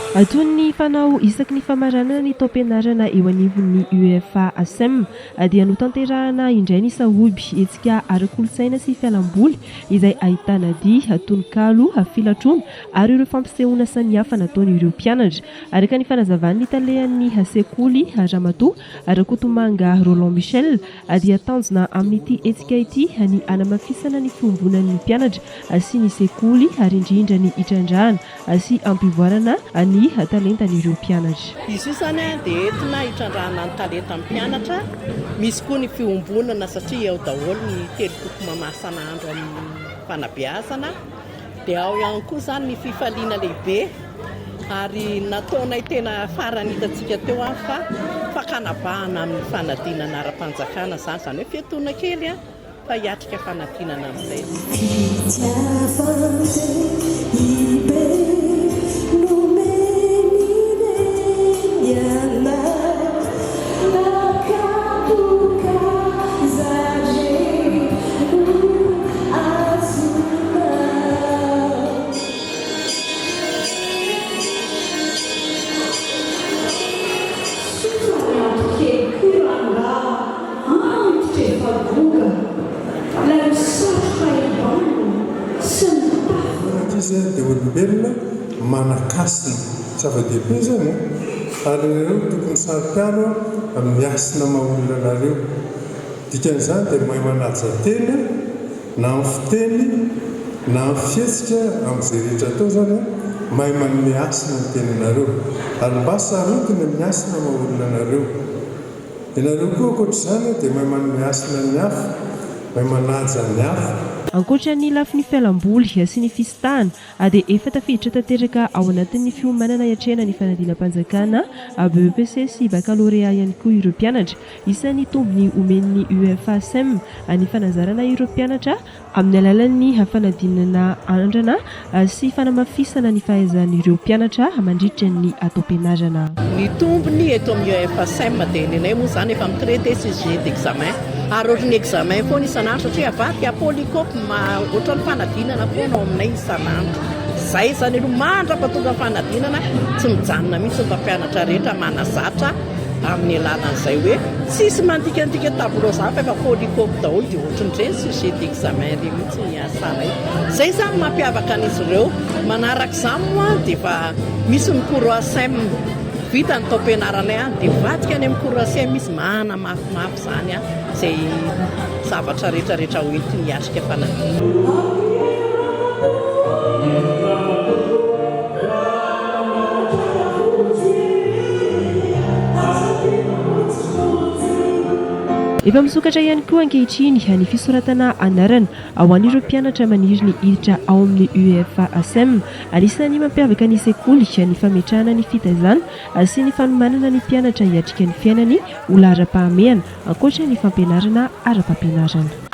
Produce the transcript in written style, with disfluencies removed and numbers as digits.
Toy ny fanao isaky ny famaranana ny taom-pianarana eo anivon'ny UEFA Asem dia notanterahana indray ny sahoby, hetsika ara-kolontsaina sy fialamboly izay ahitana dihy, tononkalo, filatroana ary ireo fampisehoana samihafa nataon'ireo mpianatra. Araka ny fanazavan'ny talehan'ny sekoly, Ramatoa Rakotomanga Roland Michel, dia tanjona amin'ity hetsika ity ny hanamafisana ny fiombonan'ny mpianatra sy ny sekoly ary indrindra ny hitrandrahana sy hampivoarana ny talentan'ireo mpianatra. Izy io izany dia entina hitrandrahana ny talentan'ny mpianatra, misy koa ny fiombonana satria ao daholo ny telopoko mamaha-sanandro amin'ny fanabeazana. Dia ao ihany koa izany ny fifaliana lehibe ary nataonay tena farany hitantsika teo ary fa fakana bahana amin'ny fanadinana ara-panjakana izany, izany hoe fiatoana kely fa hiatrika fanadinana amin'izay. Fitiavan-dehibe nomen'i Neny anay Nakapoka zare no azonao. Soa fa miato kely koa rangaha antitra efa goga, ilay misatroka ebano sy mitafy. Ny ankizy dia olombelona manan-kasina. Zava-dehibe izany an! Ary nareo tokony saro-piaro amin'ny hasina maha-olona anareo. Dikan'izany dia mahay manaja tena na amin'ny fiteny na amin'ny fihetsika, amin'izay rehetra atao izany an, mahay manome hasina ny tenanareo. Ary mba sarotiny amin'ny hasina maha-olona anareo. Ianareo koa ankoatr'izany dia mahay manome hasina ny hafa, mahay manaja ny hafa. Ankoatra ny lafiny fialamboly sy ny fisintahana dia efa tafiditra tanteraka ao anatin'ny fiomanana hiatrehana ny fanadinam-panjakana BEPC sy Bakalorea ihany koa ireo mpianatra. Isan'ny tombony omen'ny UFASM ny fanazarana ireo mpianatra amin'ny alalan'ny fanadinana andrana sy fanamafisana ny fahaizan'ireo mpianatra mandritra ny taom-pianarana. Ny tombony eto amin'ny UFASM dia ny anay moa izany efa mi-traiter sujet d'examen ary ohatran'ny examen foana isan'andro satria avadika polycope ohatran'ny fanadinana foana ao aminay isan'andro. Izay izany aloha mandra-pahatonga fanadinana tsy mijanona mihitsy ny mpampianatra rehetra manazatra amin'ny alalan'izay hoe tsisy mandikandika tableau zany fa efa polycope daholo dia ohatran'ireny sujet d'examen ireny mihitsy ny asanay. Izay izany mampiavaka an'izy ireo. Manaraka izany moa dia efa misy ny cours ACEM. Vita ny taom-pianaranay any dia mivadika any amin'ny cours ACEM izy manamafimafy izany izay zavatra rehetra rehetra hoentiny hiatrika fanadinana. Efa misokatra ihany koa ankehitriny ny fisoratana anarana ho an'ireo mpianatra maniry ny hiditra ao amin'ny UFASM. Anisan'ny mampiavaka ny sekoly ny fametrahana ny fitaizana sy ny fanomanana ny mpianatra hiatrika ny fiainany ho laharam-pahamehana ankoatra ny fampianarana ara-pampianarana.